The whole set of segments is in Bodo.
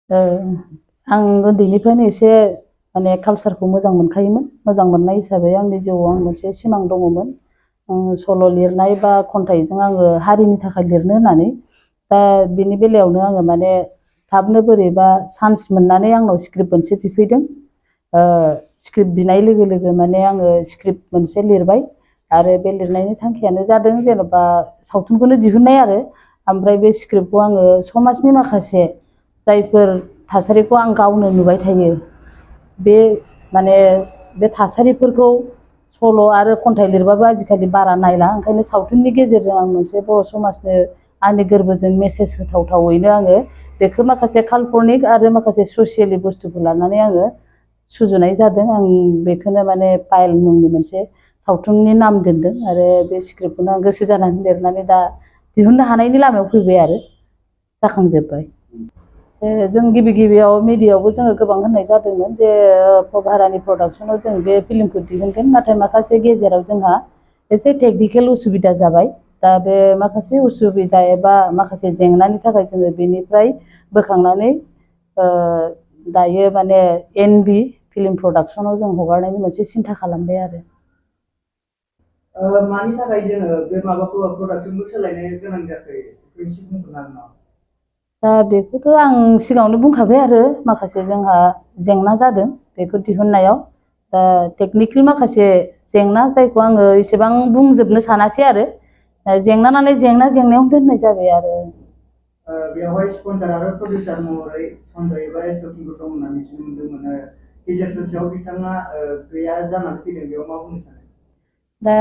आं उन्दैनिफ्रायनो एसे माने कालचारखौ मोजां मोनखायोमोन। मोजां मोननाय हिसाबै आंनि जिउआव मोनसे सिमां दङमोन। सल' लिरनाय बा खन्थाइजों आङो हारिनि थाखाय लिरनो होननानै। दा बेनि बेलायावनो आङो माने थाबनो बोरैबा चान्स मोननानै आंनाव स्क्रिप्ट मोनसे बिफैदों। स्क्रिप्ट बिनाय लोगो लोगो माने आङो स्क्रिप्ट मोनसे लिरबाय आरो बे लिरनायनि थांखियानो जादों जेनेबा सावथुनखौनो दिहुननाय आरो ओमफ्राय बे स्क्रिप्टखौ आङो समाजनि माखासे जायफोर थासारिखौ आं गावनो नुबाय थायो बे माने बे थासारिफोरखौ सल' आरो खन्थाइ लिरबाबो आजिखालि बारा नायला, ओंखायनो सावथुननि गेजेरजों आं मोनसे बर' समाजनो आंनि गोरबोजों मेसेज होथावथावैनो आङो बेखौ माखासे काल्पनिक आरो माखासे ससियेलि बुस्थुखौ लानानै आङो सुजुनाय जादों। आं बेखौनो माने पायेल मुंनि मोनसे सावथुननि नाम दोनदों आरो बे स्क्रिप्टखौनो आं गोसो जानानै लिरनानै दा दिहुननो हानायनि लामायाव फैबाय आरो जाखांजोब्बाय। जों गिबियाव मिडियायावबो जोङो गोबां होननाय जादोंमोन जे भारानि प्रडाक्सनाव जों बे फिल्मखौ दिहुनगोन, नाथाय माखासे गेजेराव जोंहा एसे टेकनिकेल उसुबिदा जाबाय। दा बे माखासे उसुबिदा एबा माखासे जेंनानि थाखाय जोङो बेनिफ्राय बोखांनानै दायो माने NB फिल्म प्रडाक्सनाव जों हगारनायनि मोनसे सिन्था खालामबाय आरो। मानि थाखाय जोङो बे माबाखौ प्रडाक्सनखौ सोलायनो गोनां जाखो एसे बुंनो हागोन नामा? दा बेखौथ' आं सिगाङावनो बुंखाबाय आरो माखासे जोंहा जेंना जादों बेखौ दिहुननायाव। दा टेकनिकेल माखासे जेंना जायखौ आङो एसेबां बुंजोबनो सानासै आरो जेंना नालाय जेंनायावनो दोननाय जाबाय आरो। बेवहाय स्पन्सर आरो प्रडिउसार महरै सनजय एबा एसअपिखौ दं होनना मिथिनो मोन्दोंमोन। गेजेर ससेयाव बिथाङा गैया जानानै फैदों, बेयाव मा बुंनो सानो? दा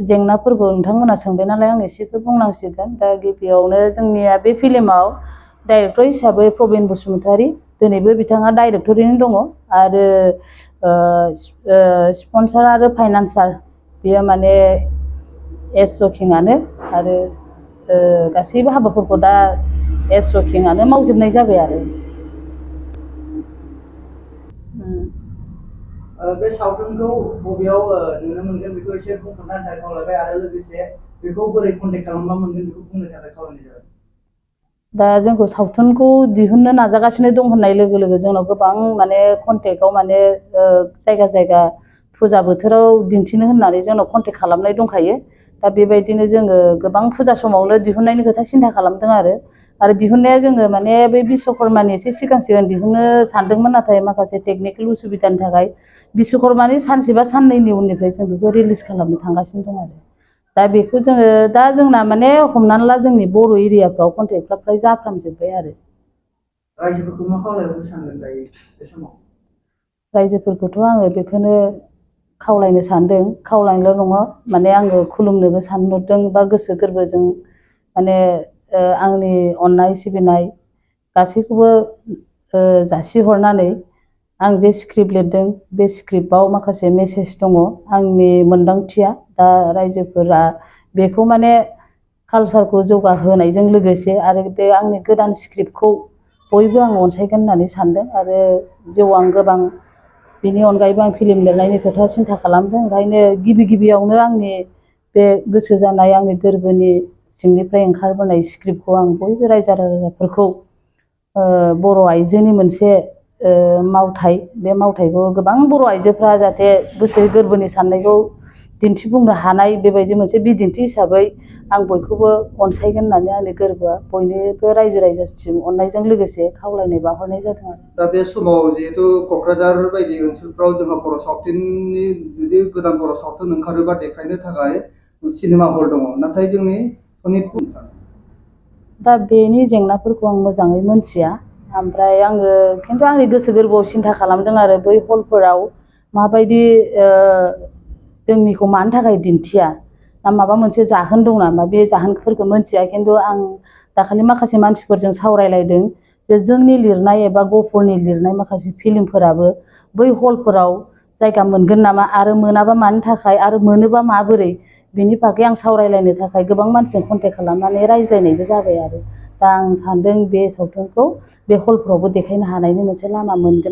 जेंनाफोरखौ नोंथांमोना सोंबाय नालाय आं एसेखौ बुंनांसिगोन। दा गिबियावनो जोंनिया बे फिल्माव डाइरेक्टर हिसाबै प्रबिन बसुमतारी, दिनैबो बिथाङा डाइरेक्टरैनो दङ आरो स्पन्सर आरो फाइनान्सार बेयो माने एसअकिङानो आरो गासैबो हाबाफोरखौ दा एसअकिङानो मावजोबनाय जाबाय आरो। बे सावथुनखौ बबेयाव नुनो मोनगोन बेखौ एसे बुंफोरना होनो थाखाय खावलायबाय आरो लोगोसे बेखौ बोरै कन्टेक्ट खालामबा मोनगोन बेखौ बुंनो थाखाय खावलायनाय जाबाय। दा जोंखौ सावथुनखौ दिहुननो नाजागासिनो दं होननाय लोगो लोगो जोंनाव गोबां माने कन्टेक्टआव माने जायगा फुजा बोथोराव दिन्थिनो होननानै जोंनाव कन्टेक्ट खालामनाय दंखायो। दा बेबायदिनो जोङो गोबां फुजा समावनो दिहुननायनि खोथा सिन्था खालामदों आरो दिहुननाया जोङो माने बै बिश्वकर्मानि एसे सिगां दिहुननो सानदोंमोन, नाथाय माखासे टेकनिकेल उसुबिदानि थाखाय बिश्वकर्मानि सानसे बा साननैनि उननिफ्राय जों बेखौ रिलिज खालामनो थांगासिनो दं आरो। दा बेखौ जोङो दा जोंना माने हमनानै ला जोंनि बर' एरियाफ्राव कन्टेक्टफ्रा फ्राय जाफ्रामजोब्बाय आरो। रायजोफोरखौ मा खावलायहरनो सानदों दायो बे समाव? रायजोफोरखौथ' आङो बेखौनो खावलायनो सानदों, खावलायनोल' नङा माने आङो खुलुमनोबो सानहरदों बा गोसो गोरबोजों माने आंनि अननाय सिबिनाय गासैखौबो जासिहरनानै आं जे स्क्रिप्ट लिरदों बे स्क्रिप्टआव माखासे मेसेज दङ आंनि मोनदांथिया। दा रायजोफोरा बेखौ माने कालचारखौ जौगाहोनायजों लोगोसे आरो बे आंनि गोदान स्क्रिप्टखौ बयबो आं अनसायगोन होननानै सानदों आरो आं गोबां बेनि अनगायैबो आं फिल्म लिरनायनि खोथा सिन्था खालामदों। ओंखायनो गिबियावनो आंनि बे गोसो जानाय आंनि गोरबोनि सिंनिफ्राय ओंखारबोनाय स्क्रिप्टखौ आं बयबो रायजो राजाफोरखौ बर' आइजोनि मोनसे मावथाय, बे मावथायखौ गोबां बर' आइजोफ्रा जाहाथे गोसो गोरबोनि साननायखौ दिन्थिफुंनो हानाय बेबायदि मोनसे बिदिन्थि हिसाबै आं बयखौबो अनसायगोन होननानै आंनि गोरबोआ बयनिबो रायजोसिम अननायजों लोगोसे खावलायनाय बावहरनाय जादों आरो। दा बे समाव जिहेतु क'क्राझार बायदि ओनसोलफ्राव जोंहा बर' सावथुननि जुदि गोदान बर' सावथुन ओंखारोबा देखायनो थाखाय सिनेमा हल दङ, नाथाय जोंनि सनितपुर दा बेनि जेंनाफोरखौ आं मोजाङै मोनथिया। ओमफ्राय आङो खिन्थु आंनि गोसो गोरबोआव सिन्था खालामदों आरो बै हलफोराव माबायदि जोंनिखौ मानि थाखाय दिन्थिया, ना माबा मोनसे जाहोन दं नामा, बे जाहोनफोरखौ मोनथिया। खिन्थु आं दाखालि माखासे मानसिफोरजों सावरायलायदों जे जोंनि लिरनाय एबा गफुरनि लिरनाय माखासे फिल्मफोराबो बै हलफोराव जायगा मोनगोन नामा आरो मोनाबा मानि थाखाय आरो मोनोबा माबोरै, बिनि बागै आं सावरायलायनो थाखाय गोबां मानसिजों कन्टेक्ट खालामनानै रायज्लायनायबो जाबाय आरो। दा आं सानदों बे सावथुनखौ बे हलफोरावबो देखायनो हानायनि मोनसे लामा मोनगोन।